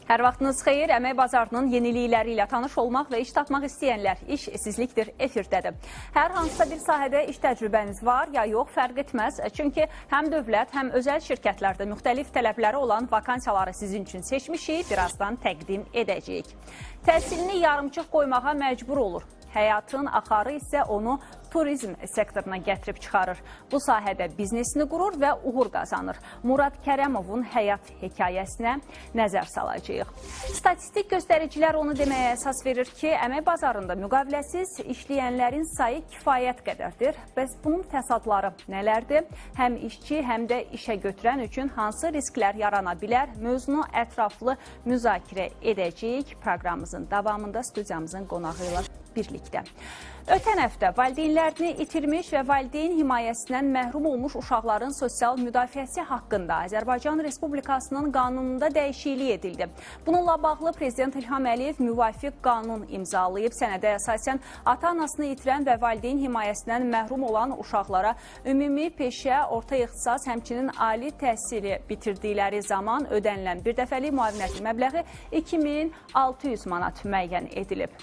Hər vaxtınız xeyir, əmək bazarının yenilikləri ilə tanış olmaq və iş tapmaq istəyənlər iş sizlikdir efirdədir. Hər hansısa bir sahədə iş təcrübəniz var ya yox fərq etməz. Çünki həm dövlət, həm özəl şirkətlərdə müxtəlif tələbləri olan vakansiyaları sizin üçün seçmişik, birazdan təqdim edəcəyik. Təhsilini yarımçıq qoymağa məcbur olur. Həyatın axarı isə onu turizm sektoruna gətirib çıxarır. Bu sahədə biznesini qurur və uğur qazanır. Murad Kərəmovun həyat hekayəsinə nəzər salacağıq. Statistik göstəricilər onu deməyə əsas verir ki, əmək bazarında müqaviləsiz işləyənlərin sayı kifayət qədərdir. Bəs bunun fəsadları nələrdir? Həm işçi, həm də işə götürən üçün hansı risklər yarana bilər? Mövzunu ətraflı müzakirə edəcəyik. Proqramımızın davamında studiyamızın qonağı ilə birlikdə. Ötən həftə valideynlərini itirmiş və valideyn himayəsindən məhrum olmuş uşaqların sosial müdafiəsi haqqında Azərbaycan Respublikasının qanununda dəyişiklik edildi. Bununla bağlı Prezident İlham Əliyev müvafiq qanun imzalayıb. Sənədə əsasən ata-anasını itirən və valideyn himayəsindən məhrum olan uşaqlara ümumi peşə, orta ixtisas, həmçinin ali təhsili bitirdikləri zaman ödənilən bir dəfəlik müavinətin məbləği 2600 manat müəyyən edilib.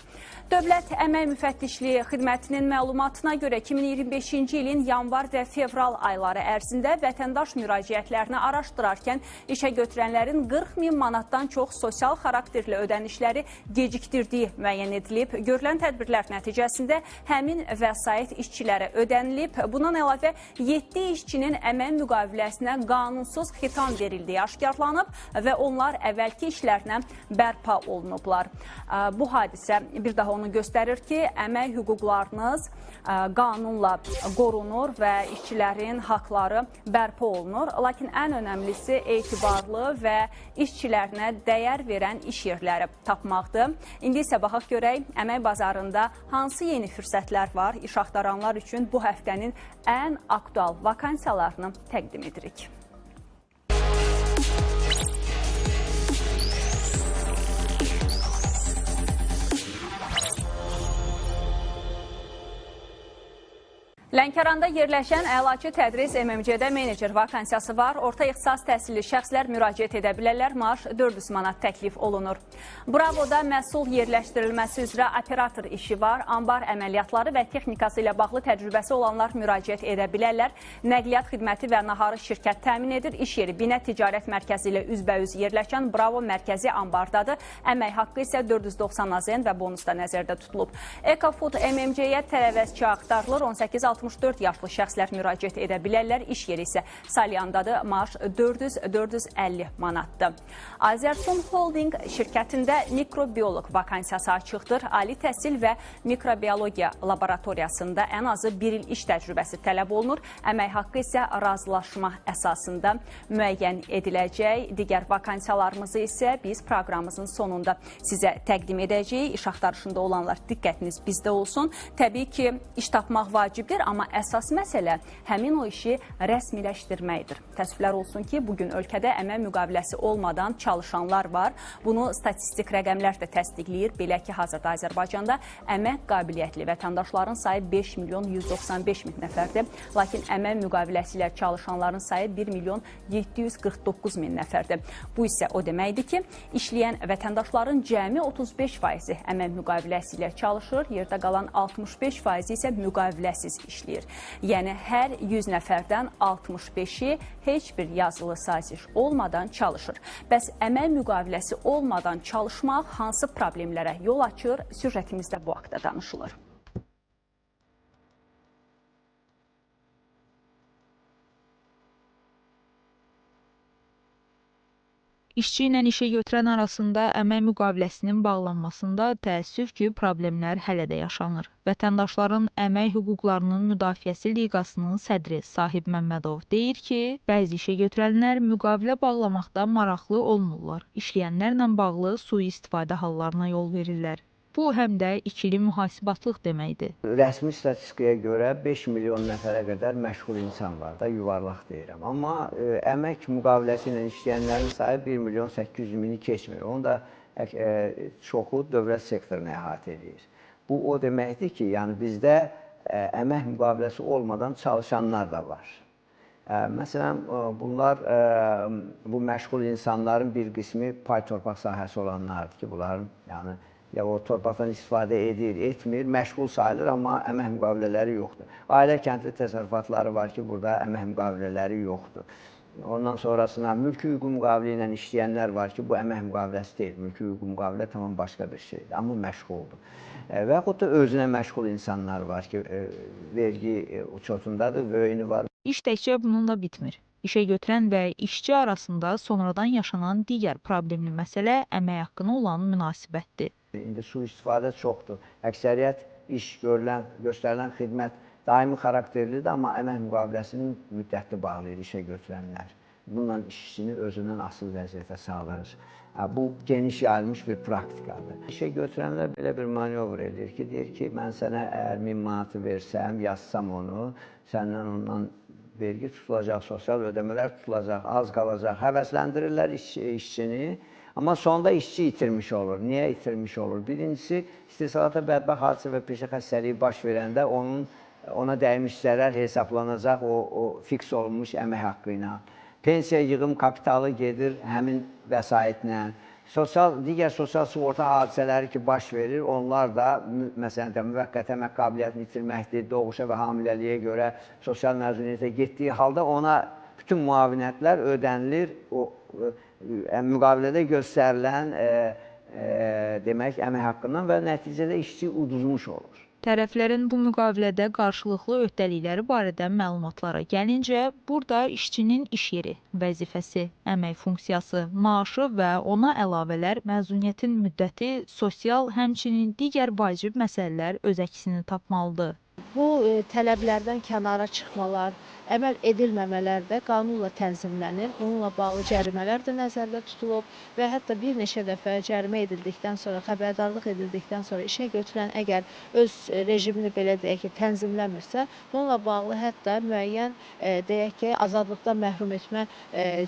Dövlət Əmək Müfəttişliyi Xidmətinin məlumatına görə 2025-ci ilin yanvar və fevral ayları ərzində vətəndaş müraciətlərini araşdırarkən işə götürənlərin 40 min manatdan çox sosial xarakterli ödənişləri gecikdirdiyi müəyyən edilib. Görülən tədbirlər nəticəsində həmin vəsait işçilərə ödənilib. Bundan əlavə 7 işçinin əmək müqaviləsinə qanunsuz xitam verildiyi aşkarlanıb və onlar əvvəlki işlərinə bərpa olunublar. Bu hadisə bir daha onu göstərir ki, əmək hüquqlarınız qanunla qorunur və işçilərin haqları bərpa olunur. Lakin ən önəmlisi etibarlı və işçilərinə dəyər verən iş yerləri tapmaqdır. İndi isə baxaq görək, əmək bazarında hansı yeni fürsətlər var? İş axtaranlar üçün bu həftənin ən aktual vakansiyalarını təqdim edirik. Lənkəranda yerləşən Əlaçı Tədris MMC-də menecer vakansiyası var. Orta ixtisas təhsilli şəxslər müraciət edə bilərlər. Maaş 400 manat təklif olunur. Bravoda məhsul yerləşdirilməsi üzrə operator işi var. Ambar əməliyyatları və texnikası ilə bağlı təcrübəsi olanlar müraciət edə bilərlər. Nəqliyyat xidməti və naharı şirkət təmin edir. İş yeri Binə Ticarət Mərkəzi ilə üzbəüz yerləşən Bravo mərkəzi ambardadır. Əmək haqqı isə 490 AZN və bonus da nəzərdə tutulub. Ecofood MMC-yə tərəvəzçi axtarılır. 18-64 yaşlı şəxslər müraciət edə bilərlər. İş yeri isə Salyandadır. Maaş 400-450 manatdır. Azərsun Holding şirkətində mikrobioloq vakansiyası açıqdır. Ali təhsil və mikrobiologiya laboratoriyasında ən azı bir il iş təcrübəsi tələb olunur. Əmək haqqı isə razılaşma əsasında müəyyən ediləcək. Digər vakansiyalarımızı isə biz proqramımızın sonunda sizə təqdim edəcəyik. İş axtarışında olanlar diqqətiniz bizdə olsun. Təbii ki, iş tapmaq vacibdir, amma əsas məsələ həmin o işi rəsmiləşdirməkdir. Təəssüflər olsun ki, bugün ölkədə əmək müqaviləsi olmadan çalışanlar var. Bunu statistik rəqəmlər də təsdiqləyir. Belə ki, hazırda Azərbaycanda əmək qabiliyyətli vətəndaşların sayı 5 milyon 195 min nəfərdir. Lakin əmək müqaviləsi ilə çalışanların sayı 1 milyon 749 min nəfərdir. Bu isə o deməkdir ki, işləyən vətəndaşların cəmi 35%-i əmək müqaviləsi ilə çalışır, yerdə qalan 65%-i isə müqaviləsiz işləyir. Yəni hər 100 nəfərdən 65-i heç bir yazılı saziş olmadan çalışır. Bəs əmək müqaviləsi olmadan çalışmaq hansı problemlərə yol açır? Süjetimizdə bu haqda danışılır. İşçi ilə işə götürən arasında əmək müqaviləsinin bağlanmasında təəssüf ki, problemlər hələ də yaşanır. Vətəndaşların Əmək Hüquqlarının Müdafiəsi Liqasının sədri Sahib Məmmədov deyir ki, bəzi işə götürənlər müqavilə bağlamaqda maraqlı olmurlar. İşləyənlərlə bağlı sui-istifadə hallarına yol verirlər. Bu həm də ikili mühasibatlıq deməkdir. Rəsmi statistikaya görə 5 milyon nəfərə qədər məşğul insan var da, yuvarlaq deyirəm. Amma əmək müqaviləsi ilə işləyənlərin sayı 1 milyon 800 mini keçmir. Onu da çoxu dövlət sektorunu əhatə edir. Bu o deməkdir ki, yəni bizdə əmək müqaviləsi olmadan çalışanlar da var. Məsələn, bunlar bu məşğul insanların bir qismi pay torpaq sahəsi olanlardır ki, bunların yəni ya o torpaqdan istifadə edir, etmir, məşğul sayılır, amma əmək müqavilələri yoxdur. Ailə kəndli təsərrüfatları var ki, burada əmək müqavilələri yoxdur. Ondan sonrasına mülki hüquqi müqavilə ilə işləyənlər var ki, bu əmək müqaviləsi deyil. Mülki hüquqi müqavilə tamam başqa bir şeydir, amma məşğuldur. Və yaxud da özünə məşğul insanlar var ki, vergi uçotundadır, vöyünü var. İş təkcə bununla bitmir. İşə götürən və işçi arasında sonradan yaşanan digər problemli məsələ əmək haqqına olan münasibətdir. İndi sui-istifadə çoxdur. Əksəriyyət iş görülən, göstərilən xidmət daimi xarakterlidir, amma əmək müqaviləsinin müddətli bağlayır işə götürənlər. Bununla işçini özündən asılı vəziyyətə salır. Bu geniş yayılmış bir praktikadır. İşə götürənlər belə bir manövr edir ki, deyir ki, mən sənə əgər 1000 manatı versəm, yazsam onu, səndən ondan vergi tutulacaq, sosial ödəmələr tutulacaq, az qalacaq. Həvəsləndirirlər işçini, amma sonda işçi itirmiş olur. Niyə itirmiş olur? Birincisi, istehsalata bədbəxt hadisə və peşə xəstəliyi baş verəndə ona dəymiş zərər hesablanacaq o fiks olunmuş əmək haqqı ilə. Pensiya yığım kapitalı gedir həmin vəsaitlə. Digər sosial sığorta hadisələri ki, baş verir, onlar da məsələn də müvəqqəti əmək qabiliyyətini itirməkdir, doğuşa və hamiləliyə görə sosial məzuniyyətə getdiyi halda ona bütün müavinətlər ödənilir o müqavilədə göstərilən demək əmək haqqından və nəticədə işçi uduzmuş olur. Tərəflərin bu müqavilədə qarşılıqlı öhdəlikləri barədə məlumatlara gəlincə, burada işçinin iş yeri, vəzifəsi, əmək funksiyası, maaşı və ona əlavələr, məzuniyyətin müddəti, sosial, həmçinin digər vacib məsələlər öz əksini tapmalıdır. Bu tələblərdən kənara çıxmalar, əməl edilməmələr də qanunla tənzimlənir. Bununla bağlı cərimələr də nəzərdə tutulub və hətta bir neçə dəfə cərimə edildikdən sonra, xəbərdarlıq edildikdən sonra işə götürən əgər öz rejimini belə deyək ki, tənzimləmirsə, bununla bağlı hətta müəyyən deyək ki, azadlıqdan məhrum etmə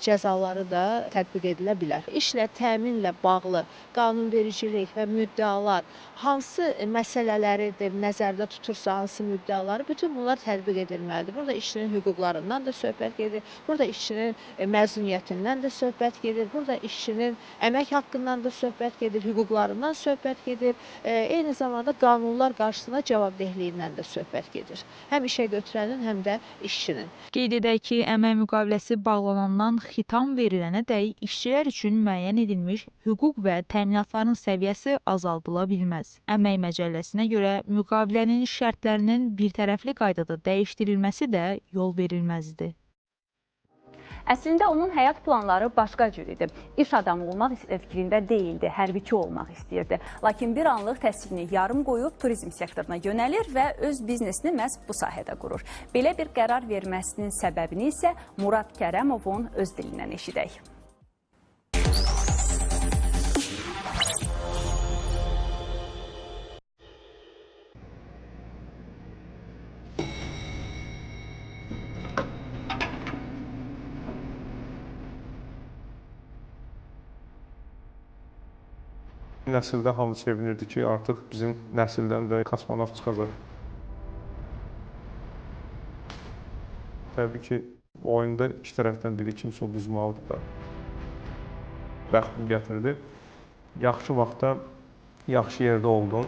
cəzaları da tətbiq edilə bilər. İşlə təminlə bağlı qanunvericilik və müddəalar hansı məsələləri nəzərdə tutursa, hansı müddəaları, bütün bunlar tətbiq edilməlidir. Burada işçinin hüquqlarından da söhbət gedir, burada işçinin məzuniyyətindən də söhbət gedir, burada işçinin əmək haqqından da söhbət gedir, hüquqlarından söhbət gedir, eyni zamanda qanunlar qarşısında cavabdehliyindən də söhbət gedir. Həm işə götürənin, həm də işçinin. Qeyd edək ki, əmək müqaviləsi bağlanandan xitam verilənə dək işçilər üçün müəyyən edilmiş hüquq və təminatların səviyyəsi azaldıla bilməz. Əmək məcəlləsinə görə müqavilənin şərtlərinin birtərəfli qaydada dəyişdirilməsi də yol verilməzdi. Əslində onun həyat planları başqa cür idi. İş adamı olmaq fikrində deyildi, hərbiçi olmaq istəyirdi. Lakin bir anlıq təhsilini yarım qoyub turizm sektoruna yönəlir və öz biznesini məhz bu sahədə qurur. Belə bir qərar verməsinin səbəbini isə Murad Kərəmovun öz dilindən eşidək. Nəsildə hamı sevinirdi ki, artıq bizim nəsildən də kosmonavt çıxacaq. Təbii ki, oyunda iki tərəfdən biri kimsə uduzmalıdır da. Bəxtim gətirdi. Yaxşı vaxtda, yaxşı yerdə oldum.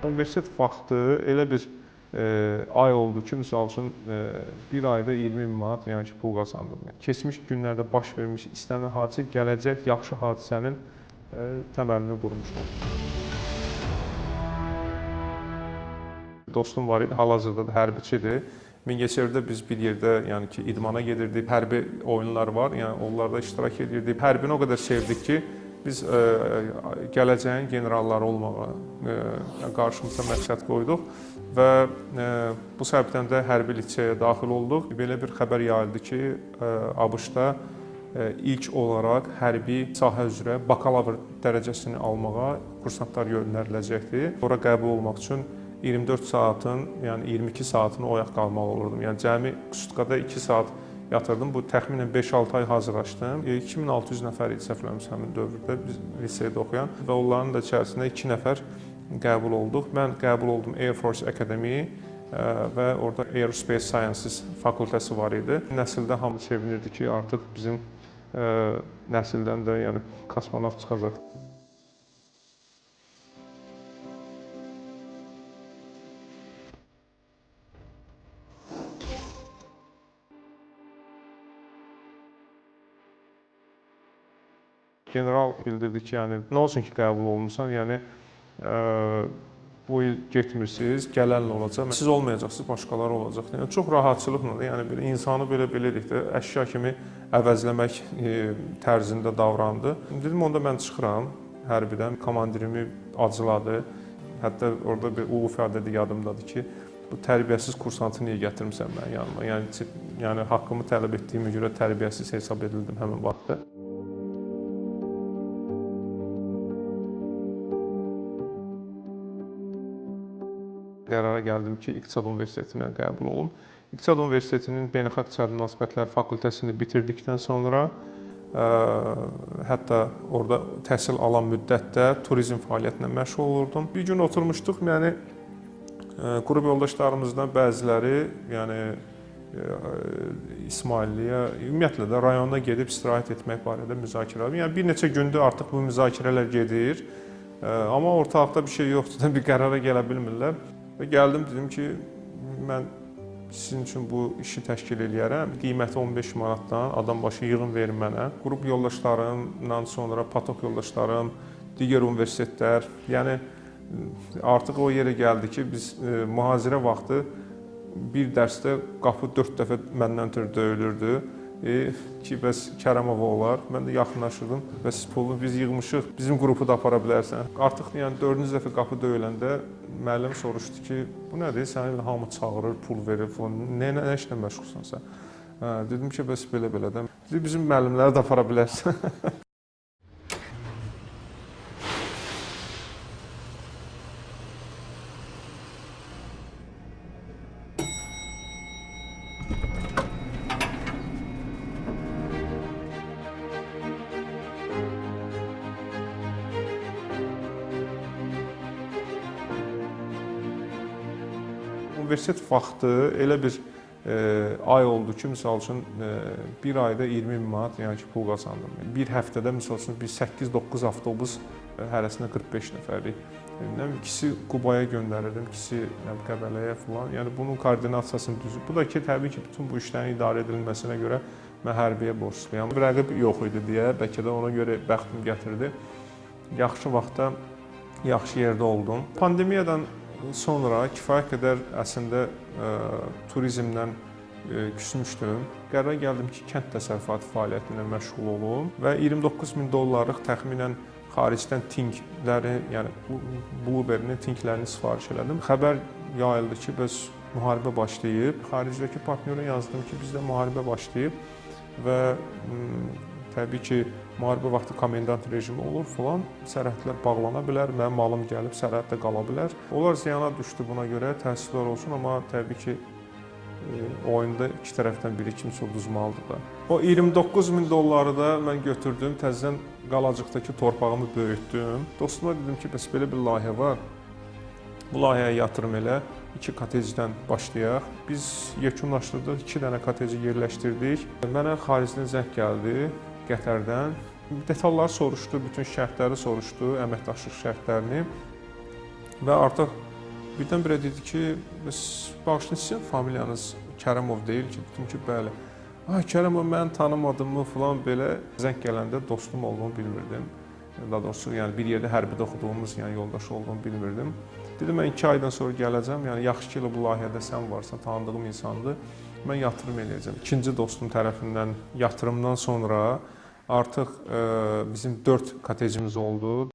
Universitet vaxtı elə bir ay oldu ki, misal üçün bir ayda 20 min manat, yəni ki, pul qazandım. Keçmiş günlərdə baş vermiş istənilən hadisə gələcək yaxşı hadisənin təməlini qurmuşdum. Dostum var idi, hal-hazırda da hərbiçidir. Mingəçevirdə biz bir yerdə, yəni ki, idmana gedirdik, hərbi oyunlar var, yəni onlarda iştirak edirdik. Hərbini o qədər sevdik ki, biz gələcəyin generalları olmağa qarşımıza məqsəd qoyduq və bu səbəbdən də hərbi liseyə daxil olduq. Belə bir xəbər yayıldı ki, ABŞ-da ilk olaraq hərbi sahə üzrə bakalavr dərəcəsini almağa kursantlar yönləriləcəkdir. Ora qəbul olmaq üçün 24 saatın, yəni 22 saatını oyaq qalmalı olurdum. Yəni cəmi sutkada 2 saat yatırdım. Bu təxminən 5-6 ay hazırlaşdım. 2600 nəfər idi səhv eləmirəmsə həmin dövrdə biz liseydə oxuyan və onların da içərisində 2 nəfər qəbul olduq. Mən qəbul oldum Air Force Academy Və orada Aerospace Sciences fakültəsi var idi. Nəsildə hamı sevinirdi ki, artıq bizim nəsildən də, yəni kosmonavt çıxacaq. General bildirdi ki, yəni nə olsun ki, qəbul olunmusan, yəni bu il getmirsiniz, gələnlə olacaq. Siz olmayacaqsınız, başqaları olacaq. Yəni çox rahatçılıqla da, yəni belə insanı belə deyək də, əşya kimi əvəzləmək tərzində davrandı. Dedim onda mən çıxıram hərbidən. Komandirimi acıladı. Hətta orada bir o ifadədə yadımdadır ki, bu tərbiyəsiz kursantı niyə gətirmisən mənim yanıma? Yəni haqqımı tələb etdiyimə görə tərbiyəsiz hesab edildim həmin vaxtda. Qərara gəldim ki, İqtisad Universitetinə qəbul olum. İqtisad Universitetinin Beynəlxalq İqtisadi Münasibətlər fakültəsini bitirdikdən sonra, hətta orada təhsil alan müddətdə turizm fəaliyyətinə məşğul olurdum. Bir gün oturmuşduq, yəni qrup yoldaşlarımızdan bəziləri, yəni İsmailliyə, ümumiyyətlə də rayona gedib istirahət etmək barədə müzakirə. Yəni bir neçə gündür artıq bu müzakirələr gedir. Amma ortalıqda bir şey yoxdur da, bir qərara gələ bilmirlər. Və gəldim, dedim ki, mən sizin üçün bu işi təşkil eləyərəm. Qiyməti 15 manatdan adam başı yığın verin mənə. Qrup yoldaşlarımdan sonra patok yoldaşlarım, digər universitetlər, yəni artıq o yerə gəldi ki, biz mühazirə vaxtı bir dərsdə qapı 4 dəfə məndən ötürü döyülürdü. Ki, bəs Kərəmov olar. Mən də yaxınlaşırdım. Bəs pulu biz yığmışıq, bizim qrupu da apara bilərsən. Artıq yəni 4-cü dəfə qapı döyüləndə müəllim soruşdu ki, bu nədir? Səni hamı çağırır, pul verir falan. Nə işlə məşğulsan sən? Dedim ki, bəs belə-belə də. Dedi, bizim müəllimləri də apara bilərsən. Universitet vaxtı elə bir ay oldu ki, misal üçün bir ayda 20 min manat, yəni ki, pul qazandım. Bir həftədə misal üçün bir 8-9 avtobus hərəsində 45 nəfərlik. İkisi Qubaya göndərirdim, ikisi Qəbələyə filan. Yəni bunun koordinasiyasını düzüb. Bu da ki, təbii ki, bütün bu işlərin idarə edilməsinə görə mən hərbiyə borcluyam. Rəqib yox idi deyə, bəlkə də ona görə bəxtim gətirdi. Yaxşı vaxtda yaxşı yerdə oldum. Pandemiyadan sonra kifayət qədər əslində turizmdən küsmüşdüm. Qərara gəldim ki, kənd təsərrüfatı fəaliyyəti ilə məşğul olum və 29 min dollarlıq təxminən xaricdən tinkləri, yəni Blueberry-nin tinklərini sifariş elədim. Xəbər yayıldı ki, bəs müharibə başlayıb. Xaricdəki partnyora yazdım ki, bizdə müharibə başlayıb və təbii ki, müharibə vaxtı komendant rejimi olur filan, sərhədlər bağlana bilər, mənim malım gəlib sərhəddə qala bilər. Onlar ziyana düşdü buna görə, təəssüflər olsun, amma təbii ki, oyunda iki tərəfdən biri kimsə uduzmalıdır da. O 29 min dolları da mən götürdüm, təzədən Qalacıqdakı torpağımı böyütdüm. Dostuma dedim ki, bəs belə bir layihə var, bu layihəyə yatırım elə, 2 kotecdən başlayaq. Biz yekunlaşdırdıq, 2 dənə koteci yerləşdirdik. Mənə xaricdən zəng gəldi, Qətərdən. Detalları soruşdu, bütün şərtləri soruşdu, əməkdaşlıq şərtlərini və artıq birdən-birə dedi ki, bəs bağışlayın, sizin familiyanız Kərəmov deyil ki? Dedim ki, bəli. Ay, Kərəmov, məni tanımadın mı filan belə. Zəng gələndə dostum olduğunu bilmirdim. Daha doğrusu, yəni bir yerdə hərbidə oxuduğumuz, yəni yoldaşı olduğunu bilmirdim. Dedim, mən 2 aydan sonra gələcəm, yəni yaxşı ki, bu layihədə sən varsan, tanıdığım insandır, mən yatırım eləyəcəm. İkinci dostum tərəfindən yatırımdan sonra artıq bizim 4 kotecimiz oldu.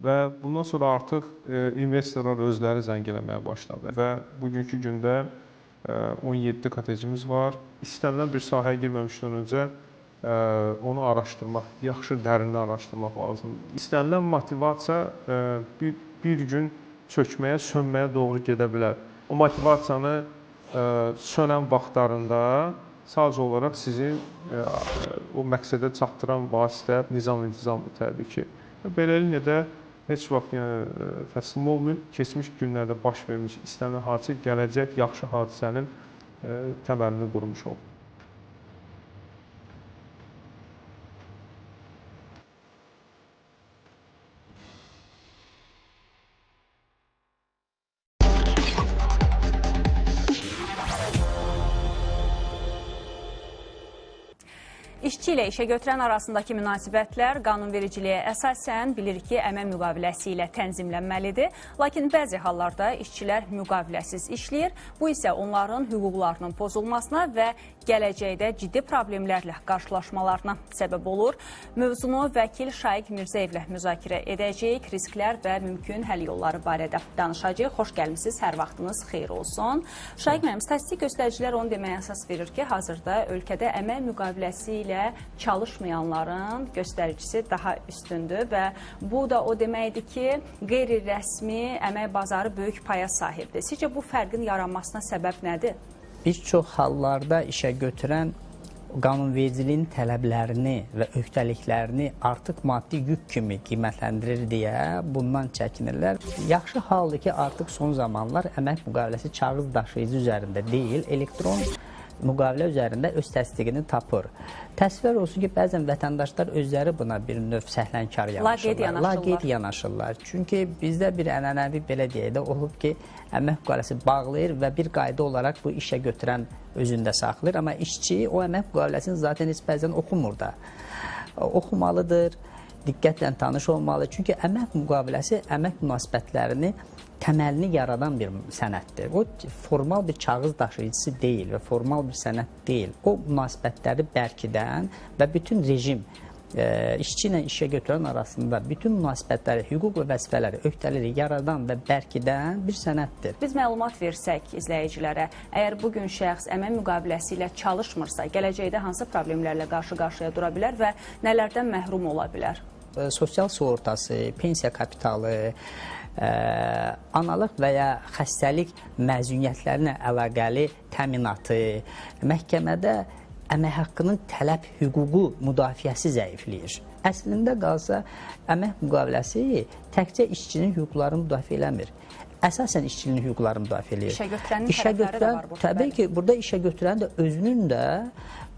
Və bundan sonra artıq investorlar özləri zəng eləməyə başladı. Və bugünkü gündə 17 kotecimiz var. İstənilən bir sahəyə girməmişdən öncə onu araşdırmaq, yaxşı dərindən araşdırmaq lazımdır. İstənilən motivasiya bir gün çökməyə, sönməyə doğru gedə bilər. O motivasiyanı sönən vaxtlarında sadəcə olaraq sizi o məqsədə çatdıran vasitə nizam-intizamdır təbii ki. Beləliklə də heç vaxt yəni təslim olmayın. Keçmiş günlərdə baş vermiş istənilən hadisə gələcək yaxşı hadisənin təməlini qurmuş olur. İşçi ilə işə götürən arasındakı münasibətlər qanunvericiliyə əsasən bilirik ki, əmək müqaviləsi ilə tənzimlənməlidir. Lakin bəzi hallarda işçilər müqaviləsiz işləyir. Bu isə onların hüquqlarının pozulmasına və gələcəkdə ciddi problemlərlə qarşılaşmalarına səbəb olur. Mövzunu vəkil Şaiq Mirzəyevlə müzakirə edəcəyik. Risklər və mümkün həll yolları barədə danışacağıq. Xoş gəlmisiniz, hər vaxtınız xeyir olsun. Şaiq müəllim, statistik göstəricilər onu deməyə əsas verir ki, hazırda ölkədə əmək müqaviləsi ilə çalışmayanların göstəricisi daha üstündür və bu da o deməkdir ki, qeyri-rəsmi əmək bazarı böyük paya sahibdir. Sizcə bu fərqin yaranmasına səbəb nədir? Bir çox hallarda işə götürən qanunvericiliyin tələblərini və öhdəliklərini artıq maddi yük kimi qiymətləndirir deyə bundan çəkinirlər. Yaxşı haldır ki, artıq son zamanlar əmək müqaviləsi kağız daşıyıcı üzərində deyil, elektron müqavilə üzərində öz təsdiqini tapır. Təsvir olsun ki, bəzən vətəndaşlar özləri buna bir növ səhlənkar yanaşırlar. Laqeyd yanaşırlar. Çünki bizdə bir ənənəvi belə deyək də olub ki, əmək müqaviləsi bağlayır və bir qayda olaraq bu işə götürən özündə saxlayır. Amma işçi o əmək müqaviləsini zaten heç bəzən oxumur da. Oxumalıdır, diqqətlə tanış olmalı. Çünki əmək müqaviləsi əmək münasibətlərini təməlini yaradan bir sənəddir. O formal bir kağız daşıyıcısı deyil və formal bir sənəd deyil. O münasibətləri bərkidən və bütün rejim, işçi ilə işə götürən arasında bütün münasibətləri, hüquq və vəzifələri, öhdələri yaradan və bərkidən bir sənəddir. Biz məlumat versək izləyicilərə, əgər bugün şəxs əmək müqaviləsi ilə çalışmırsa, gələcəkdə hansı problemlərlə qarşı-qarşıya dura bilər və nələrdən məhrum ola bilər? Sosial sığortası, pensiya kapitalı, analıq və ya xəstəlik məzuniyyətlərinə əlaqəli təminatı, məhkəmədə əmək haqqının tələb hüququ müdafiəsi zəifləyir. Əslində qalsa, əmək müqaviləsi təkcə işçinin hüquqlarını müdafiə eləmir. Əsasən işçinin hüquqlarını müdafiə eləyir. İşə götürənin tərəfləri də var burada. Təbii ki, burada işə götürənin də özünün də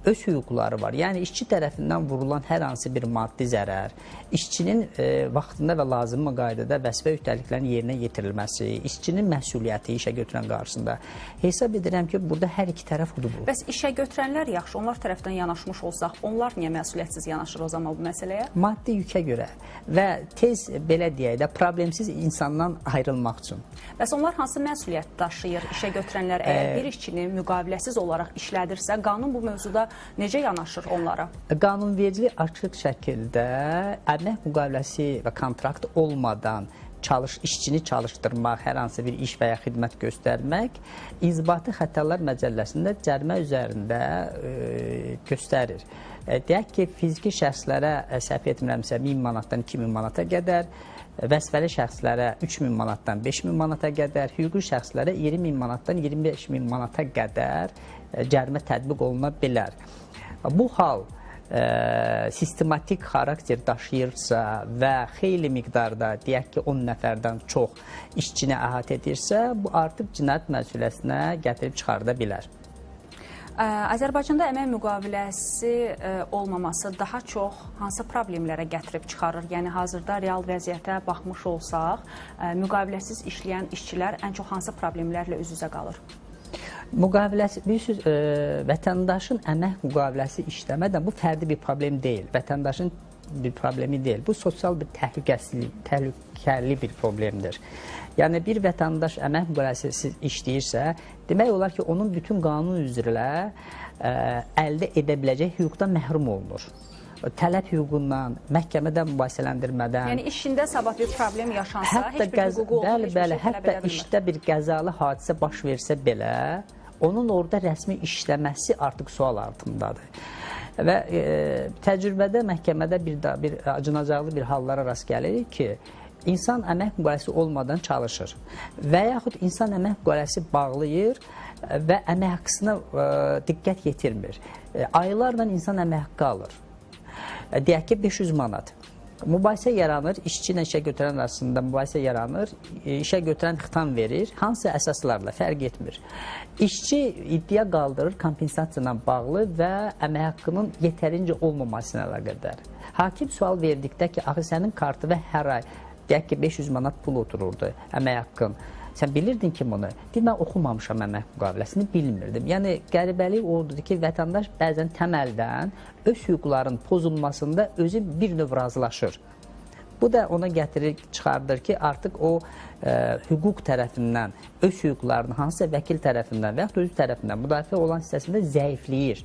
öz hüquqları var. Yəni, işçi tərəfindən vurulan hər hansı bir maddi zərər, işçinin vaxtında və lazımi qaydada vəzifə öhdəliklərinin yerinə yetirilməsi, işçinin məsuliyyəti işə götürən qarşısında. Hesab edirəm ki, burada hər iki tərəf udubur. Bəs işə götürənlər yaxşı, onlar tərəfdən yanaşmış olsaq, onlar niyə məsuliyyətsiz yanaşır o zaman bu məsələyə? Maddi yükə görə və tez, belə deyək də, problemsiz insandan ayrılmaq üçün. Bəs onlar hansı məsuliyyət daşıyır işə götürənlər? Əgər bir işçini müqaviləsiz olaraq işlədirsə, qanun bu mövzuda necə yanaşır onlara? Qanunvericilik açıq şəkildə əmək müqaviləsi və kontrakt olmadan işçini çalışdırmaq, hər hansı bir iş və ya xidmət göstərmək İnzibati Xətalar Məcəlləsində cərimə üzərində göstərir. Deyək ki, fiziki şəxslərə səhv etmirəmsə 1000 manatdan 2000 manata qədər, vəzifəli şəxslərə 3000 manatdan 5000 manata qədər, hüquqi şəxslərə 20000 manatdan 25000 manata qədər cərimə tətbiq oluna bilər. Bu hal sistematik xarakter daşıyırsa və xeyli miqdarda, deyək ki, 10 nəfərdən çox işçini əhatə edirsə, bu artıq cinayət məsuliyyətinə gətirib çıxarda bilər. Azərbaycanda əmək müqaviləsi olmaması daha çox hansı problemlərə gətirib çıxarır? Yəni, hazırda real vəziyyətə baxmış olsaq, müqaviləsiz işləyən işçilər ən çox hansı problemlərlə üz-üzə qalır? Müqaviləsi, bilirsiniz, vətəndaşın əmək müqaviləsi işləmədən bu fərdi bir problem deyil, vətəndaşın bir problemi deyil. Bu sosial bir təhlükəli bir problemdir. Yəni, bir vətəndaş əmək müqaviləsisiz işləyirsə, demək olar ki, onun bütün qanun üzrə əldə edə biləcək hüquqdan məhrum olunur. Tələb hüququndan, məhkəmədən mübahisələndirmədən. Yəni, işində sabah bir problem yaşansa, heç bir hüququ olmur, heç bir şey tələb edə bilmir. Hətta işdə bir qəzalı hadisə baş versə belə, onun orada rəsmi işləməsi artıq sual altındadır. Və təcrübədə, məhkəmədə bir acınacaqlı bir hallara rast gəlirik ki, insan əmək müqaviləsi olmadan çalışır və yaxud insan əmək müqaviləsi bağlayır, Və əmək haqqısına diqqət yetirmir. Aylarla insan əmək haqqı alır. Deyək ki, 500 manat. Mübahisə yaranır, işçi ilə işə götürən arasında mübahisə yaranır, işə götürən xitam verir, hansı əsaslarla fərq etmir. İşçi iddia qaldırır kompensasiya ilə bağlı və əmək haqqının yetərincə olmaması ilə əlaqədar. Hakim sual verdikdə ki, axı sənin kartına hər ay, deyək ki, 500 manat pul otururdu əmək haqqın. Sən bilirdin ki bunu? Deyir, mən oxumamışam əmək müqaviləsini, bilmirdim. Yəni, qəribəlik odur ki, vətəndaş bəzən təməldən öz hüquqlarının pozulmasında özü bir növ razılaşır. Bu da ona gətirir, çıxardır ki, artıq o hüquq tərəfindən, öz hüquqlarını hansısa vəkil tərəfindən və yaxud özü tərəfindən müdafiə olan hissəsində zəifləyir.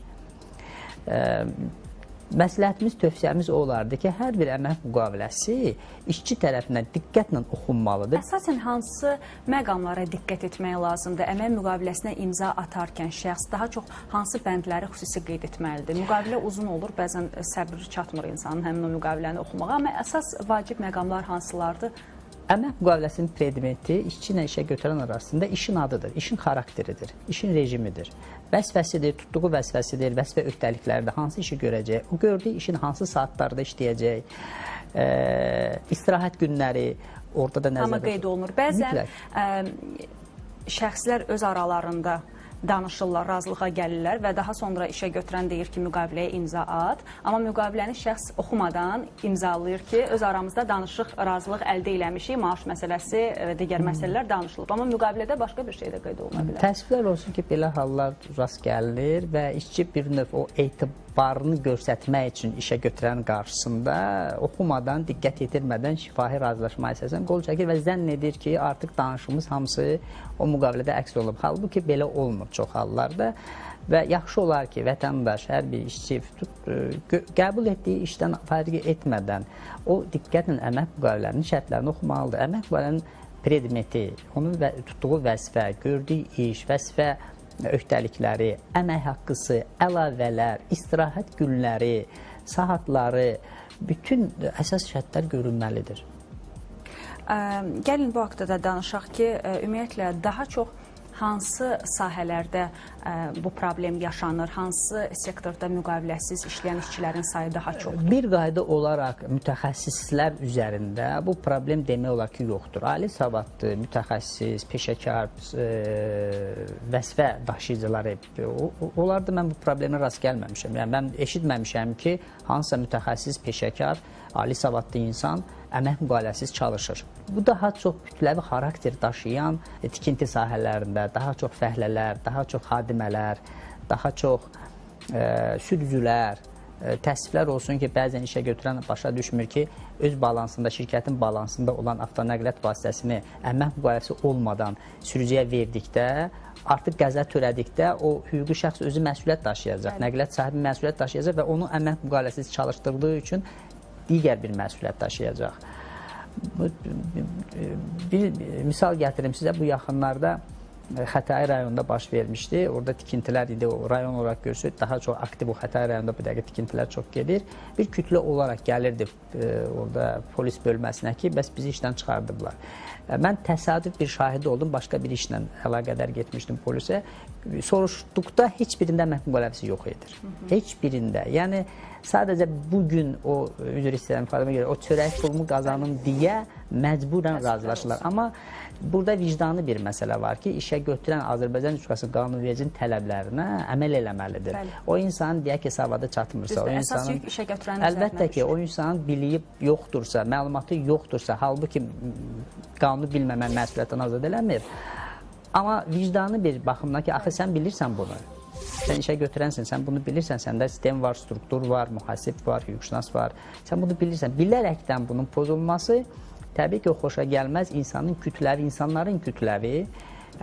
Məsləhətimiz, tövsiyəmiz o olardı ki, hər bir əmək müqaviləsi işçi tərəfindən diqqətlə oxunmalıdır. Əsasən hansı məqamlara diqqət etmək lazımdır? Əmək müqaviləsinə imza atarkən şəxs daha çox hansı bəndləri xüsusi qeyd etməlidir? Müqavilə uzun olur, bəzən səbir çatmır insanın həmin o müqaviləni oxumağa, amma əsas vacib məqamlar hansılardır? Əmək müqaviləsinin predmeti işçi ilə işə götürən arasında işin adıdır, işin xarakteridir, işin rejimidir. Vəzifəsidir, tutduğu vəzifəsidir, vəzifə öhdəlikləridir, hansı işi görəcək, o gördüyü işin hansı saatlarda işləyəcək, istirahət günləri orada da nəzərdə tutulur. Amma qeyd olunur. Bəzən şəxslər öz aralarında danışırlar, razılığa gəlirlər və daha sonra işə götürən deyir ki, müqaviləyə imza at. Amma müqaviləni şəxs oxumadan imzalayır ki, öz aramızda danışıq, razılıq əldə eləmişik, maaş məsələsi və digər məsələlər danışılıb. Amma müqavilədə başqa bir şey də qeyd oluna bilər. Təəssüflər olsun ki, belə hallar rast gəlir və işçi bir növ o etibarını göstərmək üçün işə götürən qarşısında oxumadan, diqqət yetirmədən şifahi razılaşma əsasən qol çəkir və zənn edir ki, artıq danışığımız hamısı o müqavilədə əks olunub. Halbuki belə olmur çox hallarda və yaxşı olar ki, vətəndaş, hər bir işçi qəbul etdiyi işdən fərq etmədən o diqqətlə əmək müqavilələrinin şərtlərini oxumalıdır. Əmək müqavilələrinin predmeti, onun tutduğu vəzifə, gördüyü iş, vəzifə öhdəlikləri, əmək haqqısı, əlavələr, istirahət günləri, saatları, bütün əsas şərtlər görünməlidir. Gəlin bu haqda da danışaq ki, ümumiyyətlə daha çox hansı sahələrdə bu problem yaşanır, hansı sektorda müqaviləsiz işləyən işçilərin sayı daha çoxdur? Bir qayda olaraq mütəxəssislər üzərində bu problem demək olar ki, yoxdur. Ali savadlı, mütəxəssis, peşəkar, vəzifə daşıyıcıları, onlarda mən bu problemə rast gəlməmişəm. Yəni, mən eşitməmişəm ki, hansısa mütəxəssis, peşəkar, ali savadlı insan əmək müqaviləsiz çalışır. Bu daha çox kütləvi xarakter daşıyan tikinti sahələrində, daha çox fəhlələr, daha çox xadimələr, daha çox sürücülər, təəssüflər olsun ki, bəzən işə götürən başa düşmür ki, öz balansında, şirkətin balansında olan avtonəqliyyat vasitəsini əmək müqaviləsi olmadan sürücüyə verdikdə, artıq qəza törədikdə o hüquqi şəxs özü məsuliyyət daşıyacaq, nəqliyyat sahibi məsuliyyət daşıyacaq və onu əmək müqaviləsiz çalışdırdığı üçün digər bir məsuliyyət daşıyacaq. Bir misal gətirim sizə, bu yaxınlarda Xətai rayonunda baş vermişdi. Orada tikintilər idi, o rayon olaraq görsək, daha çox aktiv o Xətai rayonunda bu dəqiqə tikintilər çox gedir. Bir kütlə olaraq gəlirdi orada polis bölməsinə ki, bəs bizi işdən çıxardıblar. Mən təsadüf bir şahidi oldum, başqa bir işlə əlaqədar getmişdim polisə. Soruşduqda heç birində əmək müqaviləsi yox idi. Heç birində. Yəni, sadəcə bugün o, üzr istəyirəm ifadəmə görə, o çörək pulumu qazanım deyə məcburən razılaşırlar. Amma burada vicdanı bir məsələ var ki, işə götürən Azərbaycan Respublikası qanunvericinin tələblərinə əməl eləməlidir. Bəli. O insanın deyək ki, savadı çatmırsa, o insanın əsas yük işə götürənin əlbəttə ki, o insanın biliyi yoxdursa, məlumatı yoxdursa, halbuki qanunu bilməmə məsuliyyətdən azad eləmir. Amma vicdanı bir baxımdan ki, axı sən bilirsən bunu. Sən işə götürənsin, sən bunu bilirsən, səndə sistem var, struktur var, mühasib var, hüquqşünas var. Sən bunu bilirsən. Bilərəkdən bunun pozulması təbii ki, o xoşa gəlməz insanın kütləvi, insanların kütləvi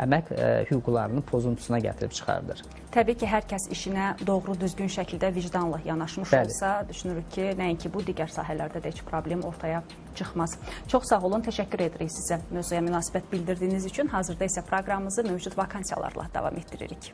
əmək hüquqlarının pozuntusuna gətirib çıxardır. Təbii ki, hər kəs işinə doğru, düzgün şəkildə vicdanla yanaşmış olsa, düşünürük ki, nəinki bu digər sahələrdə də heç problem ortaya çıxmaz. Çox sağ olun, təşəkkür edirik sizə mövzuya münasibət bildirdiyiniz üçün. Hazırda isə proqramımızı mövcud vakansiyalarla davam etdiririk.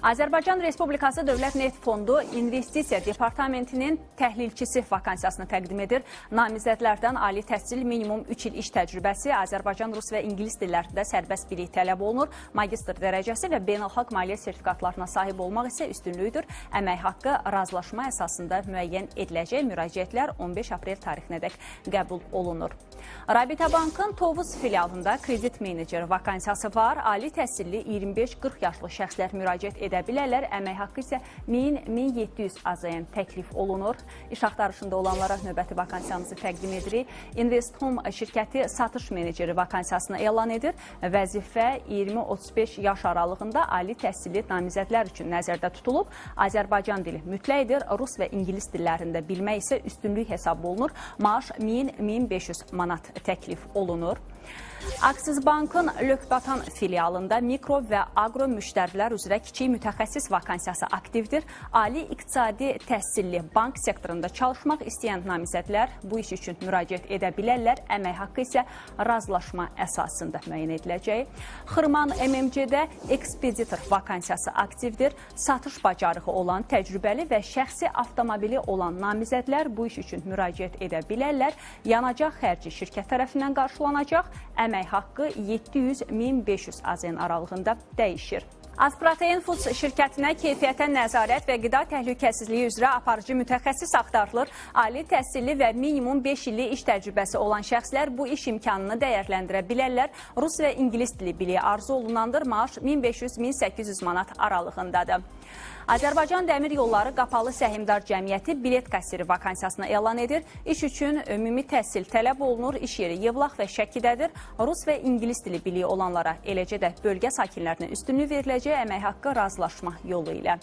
Azərbaycan Respublikası Dövlət Neft Fondu İnvestisiya Departamentinin təhlilçisi vakansiyasını təqdim edir. Namizədlərdən ali təhsil, minimum 3 il iş təcrübəsi, Azərbaycan, rus və ingilis dillərində sərbəst bilik tələb olunur. Magistr dərəcəsi və beynəlxalq maliyyə sertifikatlarına sahib olmaq isə üstünlükdür. Əmək haqqı razılaşma əsasında müəyyən ediləcək. Müraciətlər 15 aprel tarixinədək qəbul olunur. Rabitə Bankın Tovuz filialında kredit meneceri vakansiyası var. Ali təhsilli 25-40 yaşlı şəxslər müraciət edə bilərlər. Əmək haqqı isə 1000-1700 AZN təklif olunur. İş axtarışında olanlara növbəti vakansiyamızı təqdim edirik. Invest Home şirkəti satış meneceri vakansiyasını elan edir. Vəzifə 20-35 yaş aralığında ali təhsilli namizədlər üçün nəzərdə tutulub. Azərbaycan dili mütləqdir. Rus və ingilis dillərində bilmək isə üstünlük hesab olunur. Maaş 1000-1500 manat təklif olunur. Aksiz Bankın Lökbatan filialında mikro və aqro müştərilər üzrə kiçik mütəxəssis vakansiyası aktivdir. Ali iqtisadi təhsilli bank sektorunda çalışmaq istəyən namizədlər bu iş üçün müraciət edə bilərlər. Əmək haqqı isə razılaşma əsasında müəyyən ediləcək. Xırman MMC-də ekspeditor vakansiyası aktivdir. Satış bacarığı olan, təcrübəli və şəxsi avtomobili olan namizədlər bu iş üçün müraciət edə bilərlər. Yanacaq xərci şirkət tərəfindən qarşılanacaq. Əmək haqqı 700-1500 AZN aralığında dəyişir. Azprotein Foods şirkətinə keyfiyyətə nəzarət və qida təhlükəsizliyi üzrə aparıcı mütəxəssis axtarılır. Ali təhsilli və minimum 5 illik iş təcrübəsi olan şəxslər bu iş imkanını dəyərləndirə bilərlər. Rus və ingilis dili biliyi arzu olunandır. Maaş 1500-1800 manat aralığındadır. Azərbaycan Dəmir Yolları Qapalı Səhmdar Cəmiyyəti bilet kassiri vakansiyasını elan edir. İş üçün ümumi təhsil tələb olunur. İş yeri Yevlax və Şəkidədir. Rus və ingilis dili biliyi olanlara, eləcə də bölgə sakinlərinə üstünlük veriləcək, əmək haqqı razılaşma yolu ilə.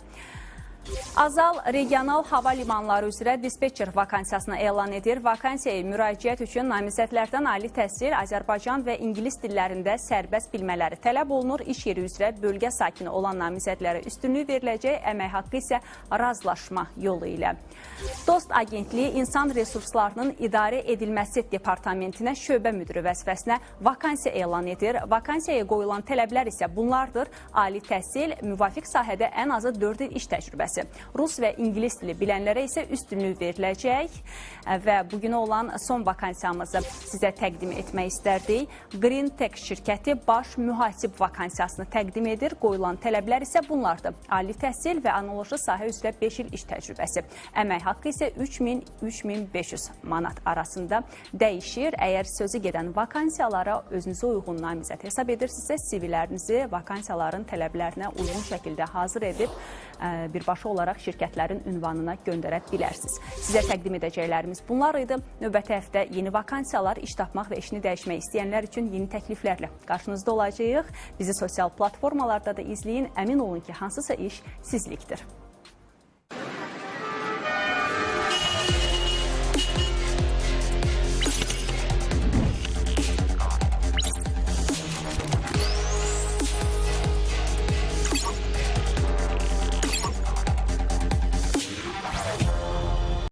Azal regional hava limanları üzrə dispetçer vakansiyasını elan edir. Vakansiyaya müraciət üçün namizədlərdən ali təhsil, Azərbaycan və ingilis dillərində sərbəst bilmələri tələb olunur. İş yeri üzrə bölgə sakini olan namizədlərə üstünlük veriləcək, əmək haqqı isə razılaşma yolu ilə. Dost Agentliyi İnsan Resurslarının İdarə Edilməsi Departamentinə şöbə müdiri vəzifəsinə vakansiya elan edir. Vakansiyaya qoyulan tələblər isə bunlardır: ali təhsil, müvafiq sahədə ən azı 4 il iş təcrübəsi. Rus və ingilis dili bilənlərə isə üstünlük veriləcək və bugünə olan son vakansiyamızı sizə təqdim etmək istərdik. Green Tech şirkəti baş mühasib vakansiyasını təqdim edir. Qoyulan tələblər isə bunlardır: ali təhsil və analoji sahə üzrə 5 il iş təcrübəsi. Əmək haqqı isə 3000-3500 manat arasında dəyişir. Əgər sözü gedən vakansiyalara özünüzə uyğun namizəd hesab edirsinizsə, CV-lərinizi vakansiyaların tələblərinə uyğun şəkildə hazır edib birbaşa olaraq şirkətlərin ünvanına göndərə bilərsiniz. Sizə təqdim edəcəklərimiz bunlar idi. Növbəti həftə yeni vakansiyalar, iş tapmaq və işini dəyişmək istəyənlər üçün yeni təkliflərlə qarşınızda olacağıq. Bizi sosial platformalarda da izləyin. Əmin olun ki, hansısa iş sizlikdir.